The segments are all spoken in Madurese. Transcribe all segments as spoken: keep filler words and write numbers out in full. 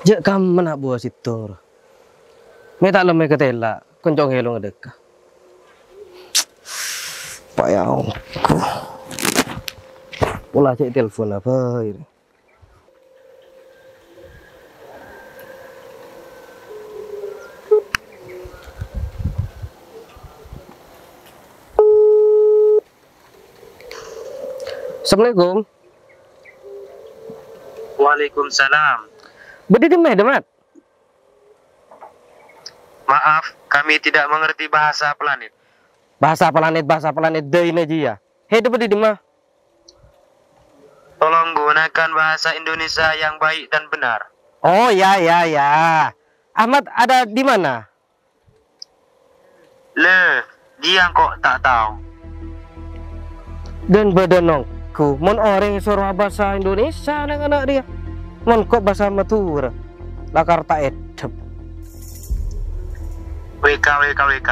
Jhâ' kamma na' buwâ sèttong. Mè' ta' lemmè katèla', konco ngèlonga dhâkka. Paya ongghu. Pola cè' telpon apa ini? Assalamualaikum. Waalaikumsalam. Bâdâ dimma, Mat? Maaf, kami tidak mengerti bahasa planet. Bahasa planet, bahasa planet, dâina jiyâ. Hèdhâ bâdâ dimma? Tolong gunakan bahasa Indonesia yang baik dan benar. Oh, ya, ya, ya. Ahmad ada di mana? Lè, dia kok tak tahu. Dan bâdâ ongghu, mon orèng èsoro abhâsa Indonesia na'-kana' rèya. Mon ko' bhâsa Madhurâ, lakar ta' èdhep. W K, W K, W K,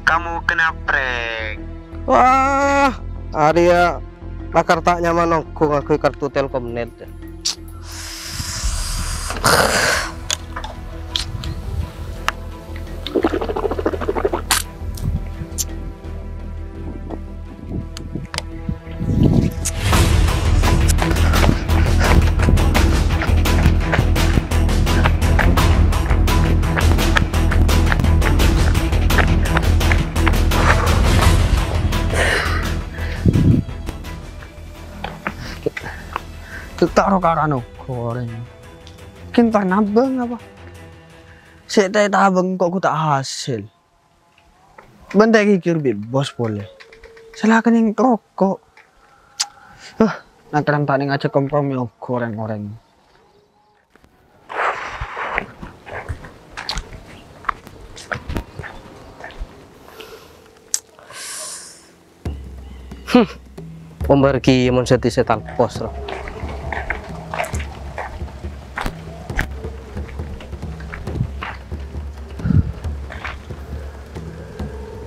kamu kena prank. Wah, arèya lakar ta' nyaman ongghu ngangghuy kartu Telkomnet. Ta' ro-karo ongghu orèng. Kèng ta' nabâng apa? Sè ta' ètabâng kok gu ta' hasèl. Bân ta' èkèkèr bi' bos polè. Sè lakèna roko'. Huh, nangkèng ta' nèng ajhâk kompromi ongghu rèng-orèng. Hmm. Ombar ki mon sè tèsè talpos, ro.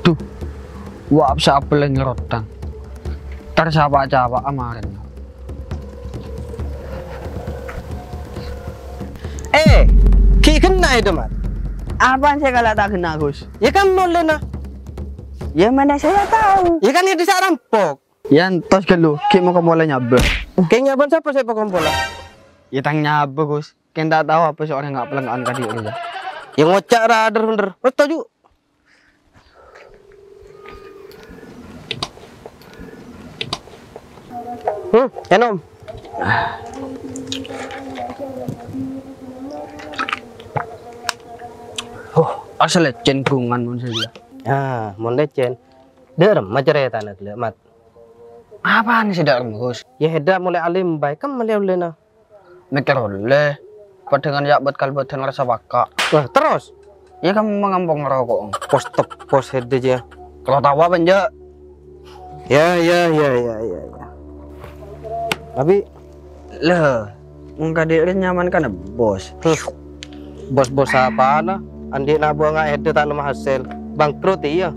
Duh, wa' sapa lè ngerotang. Tar sapa-sapa amaren. Eh, ghi' ghenna' è tempat. Apaan sè kala ta' ghenna', Gus? Ya kan molèna. Ya mana saya tahu. Ya kan ya bisa rampok. Ya entos ghâllu, ghi' moko molè nyabâ. Kèng nyabâ sapa sè pakompola? Ya tang nyabâ, Gus. Kèng ta' tao apa sè orèng nga' palènga'an kadhi' rèya. Ya ngoca' ra der-bender. Wes toju'. Hmm, enom. Oh, asal lècèn ghungan mon sè iyâ. Ah, mon lècèn. Dâ' remma carètana ghellâ', Mat. Apaan sè dâ' remma, Gus? Ya, hèdhâ molè alim bhâi, kemma lè-ollèna. Mèkkèr ollè, padhângan ya' bât-kalbâdhân rassa paka'. Wah, terros? Ya, kemma ngampong roko'. Pos teppos hèdhâ, jâ. Kalo tawa apa, enjâ'? Ya, ya, ya, ya, ya, ya. Tapi, lè, mon kadhi' rèya nyaman kan, Bos? Huh. Bos-bos apana? Andi' na' buwâ nga' hèdhâ ta' nemmo hasèl. Bangkrut, iyâ.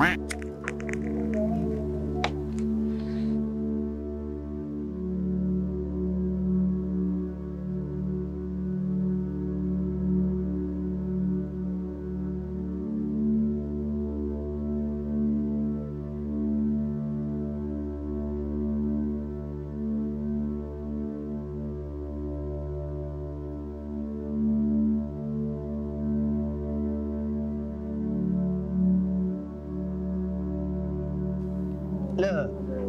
Lè,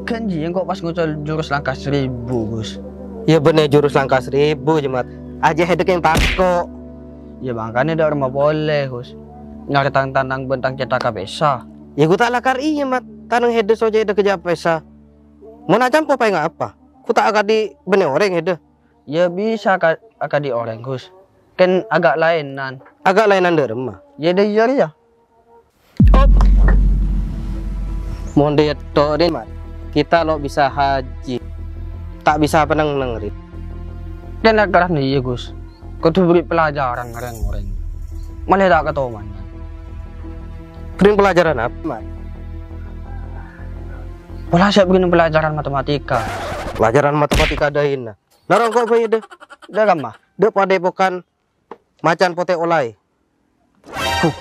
ghânjiyân kok pas ngoca' jurus langkah seribu, Gus. Ya bânnè jurus langkah seribu, Jemat. Ajjhâ' hèdhâ kèng tako'. Ya mangkana dâ' remma polè, Gus. Nyarè tang-tantang bân tang cèthagghâ pèssa. Ya ghu ta' lakar iyâ, Mat. Tanang hèdhâ socè hèdhâ kèjhâ' pèssa. Mon acampo paènga' apa? Ghu ta' akadhi' bânnè orèng hèdhâ. Ya bisa ka-, akadhi' orèng, Gus. Kèng agak laènan. Agak laènan dâ' remma? Ya dâ' iyâ rèya. Op. Mon dâ' iyâ to' rèn, Mat. Kita lo' bisa haji. Ta' bisa pèneng-neng rè. Kèng akarana iyâ, Gus. Kodhu bherri' pelajaran ka rèng-orèng. Malè ta' katomanan. Bherri' pelajaran apa, Mat? Pola sè bherri' pelajaran matematika. Pelajaran matematika dâ'ina. Narongko' bhâi dâ. Dâ' kamma? Dâ' padhâpokan Macan potè ollè. Huh.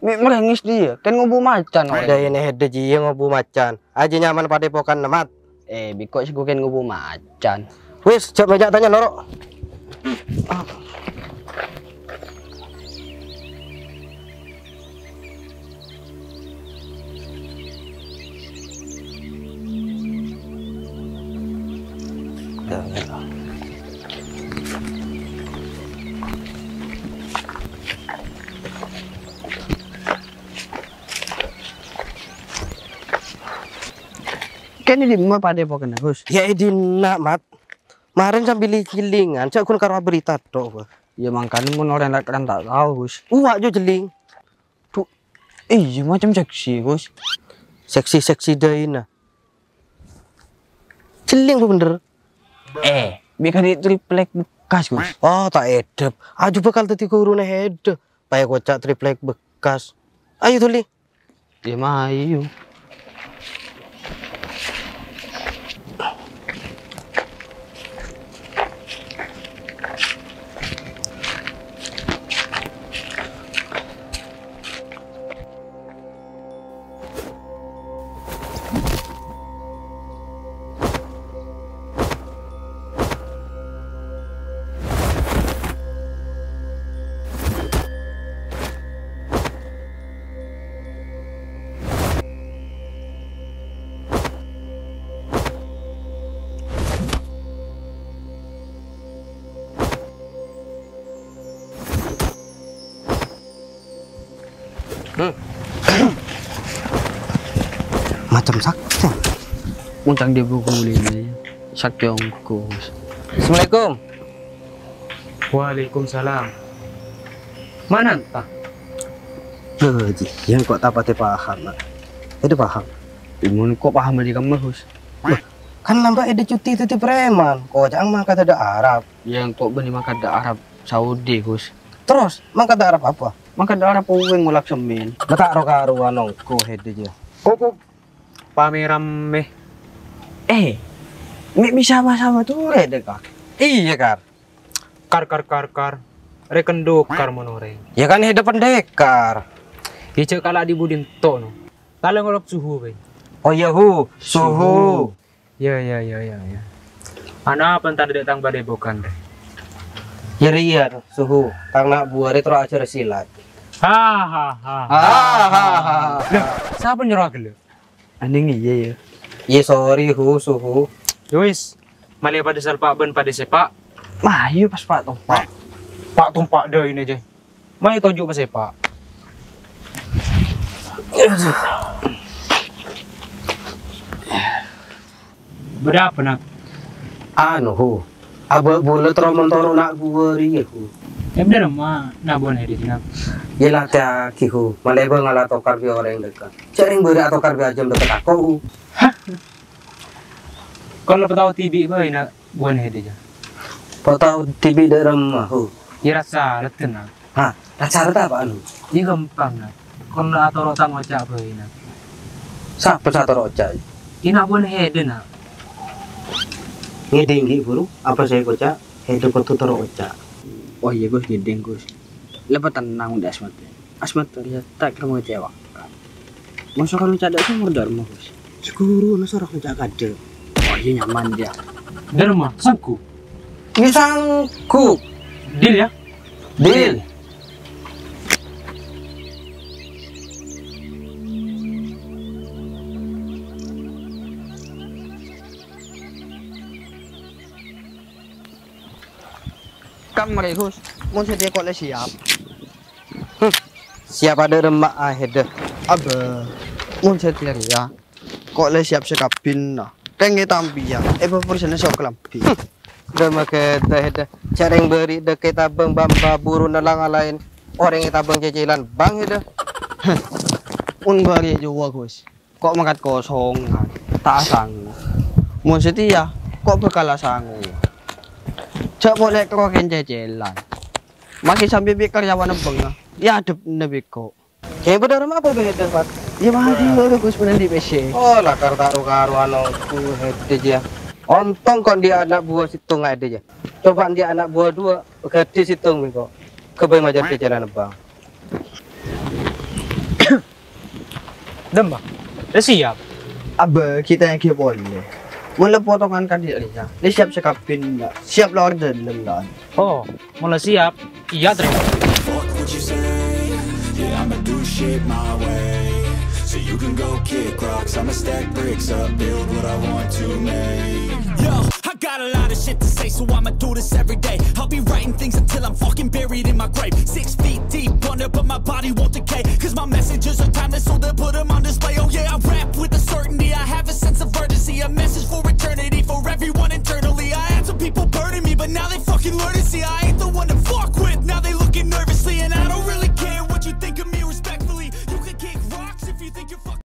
Mè' merengis dia, kan ngobu macan, Mat. Dâ' iyâ nè hèdâ jiyâ ngobu macan. Ajiyâ nyaman padâ èpokan, Mat. Eh, bi' engko' sè ghu kan ngobu macan. Wis, jhâ' bânnya' tanya, noro'. Kèng è dimma padâ èpokanna, Gus? Yâ, è dinna', Mat. Marèn sambi li-, jhellingan, jhâ' ghun karo aberita tok, Gus. Yâ, mangkana mon orèng la-, kan ta' tao, Gus. Uwâ' jhâ' jhelling. Duh, iyâ, macem seksi, Gus. Seksi-seksi dâina. Jhelling, Bu, bhender. Eh, bi' kadhi triplek bekas, Gus. Oh, ta' èdhep. Ajjhu bhâkal dhâddhi ghuruna hèdâ. Paè koca' triplek bekas. Ayo, dhuli. Yâ, mayu. Hmm. Macem saktè. Uncang dia buku ini. Saktè ongkos. Assalamualaikum. Waalaikumsalam. Mana entah? Loh, Ji, yang kok tak pati paham, Nak? Itu paham. Imun kok paham di kamu, Gus? Loh, kan lamba' èdhâ cuti dhâddhi preman, koca'na mangkat dâ' Arab. Yâ, engko' bânnè mangkat dâ' Arab Saudi, Gus. Terros, mangkat dâ' Arab apa? Mangkat dâ' Arab Uweng ngolak semmèn. Bâ' ta' ro-karowan ongko' hèdâ jâ. Kok, kok, pamè-rammè. Eh, mè' bisa sama-sama torè dâ', Kar. Iyâ, Kar. Kar, kar, kar, kar. Rè kendhuk kar mon orèng. Yâ kan hèdâ pendekar. Yâ jhâ' kala' di-budi ento, no. Tala ngolok suhu, bâi. Oh iyâ, Hu. Suhu. Suhu. Yâ, yâ, yâ, yâ, yâ. Ana apa tadâ' tang padâ èpokan, rè? Yâ, rèya, Suhu. Tang na' buwâ rè terro ajhâr silat. Ha, ha, ha. Ha, ha, ha. Loh, sapa nyoro aghellâ'? Anèng iyâ, yâ. Iyâ, sorry, Hu, Suhu. Yâ wis. Malè padâ salpa' bân padâ sèpa'. Mayu pas pa' tompa'. Pa' tompa' dâ' ina, Jay. Mayu toju' ka sèpa'. Bâdâ apa, Nak? Anu, Hu. Abâ' bulâ terro mon toro' na' buwâ rèya, Hu. Em, dâremma na' buwâna hèdâ, Nak? Yâ, latèyaghi, Hu. Malè bâ' ngala tokar bi' orèng dâ'. Jhâ' rèng bâri' atokar bi' ajâm dâ' tako', Hu. Hah? Kon la patao dhibi' bhâi, na' buwâna hèdâ, jâ. Patao dhibi' dâ' remma, Hu? Yâ, rassa rèddhâ, na'. Hah? Rassa rèddhâ apa'an, Hu? Yâ, ghâmpang, na'. Kon la atoro' tang oca' bhâi, na'. Sapa sè atoro' oca'? Yâ, na' buwâna hèdâ, na'. Ngèdhing ghi' buru, apa sè èkoca', hèdâ kodhu toro' oca'. Oh, iyâ, Gus, ngèdhing, Gus. La patennang, Unda Asmat. Asmat rèya ta' kèra mangecewakan. Masa kan ca'na sumur Dharma, Gus. Seguru ana soroh ngajak kadhe. Oh, iya nyaman, ya. Dharma, sanggup? Iya, sanggup. Deal, ya? Deal. Kan marè, Gus. Mon satèya kok la siap. Hmm. Siap adâ' remma' ahèdâ. Abâ, mon satèya rèya kok la siap sakabinna. Kèngèng tampèyan, èpapersèna sok kalambhi. Hmm. Dâ' maghâdhâ hèdâ. Jhâ' rèng bâri' dâ' kètabâng bâ' bâburu nallang alaèn. Orèng ètabâng cècèlan bâng hèdâ. Mon bâri' jâwâ, Gus. Kok mangkat kosongan, ta' asango. Mon satèya, kok bhâkal asango. Jhâ' polè ka rokèn cècèlan. Maskè sampè' bi' karyawanna bângal, èadhebbhâ bi' engko'. Kèng bâdâ rèmma apa bhâi, Dâr, Pat? Iyâ, mari, Gus, mon andi' pèssè. Oh, lakar ta' ro-karowan ongghu hèdâ, jâ. Ontong kok andi' ana' buwâ sèttongnga hèdâ, jâ. Coba andi' ana' buwâ duwâ', ghâdhi sèttong bi' engko'. Kèbâ majâr cècèlana, Bâng. Dem, Bâng. Udah siap? Abbâ, kita yang polè. Mon la potongan kan dia, ini siap sekabin, Bâng. Siap la order, Bâng. Oh, mon la siap. Iya, Tre. Fuck what you say. Yeah, I'ma do shit my way. So you can go kick rocks, I'ma stack bricks up, build what I want to make. Yo, I got a lot of shit to say, so I'ma do this every day. I'll be writing things until I'm fucking buried in my grave. Six feet deep under, but my body won't decay. Cause my messages are timeless, so they'll put 'em on display. Oh yeah, I rap with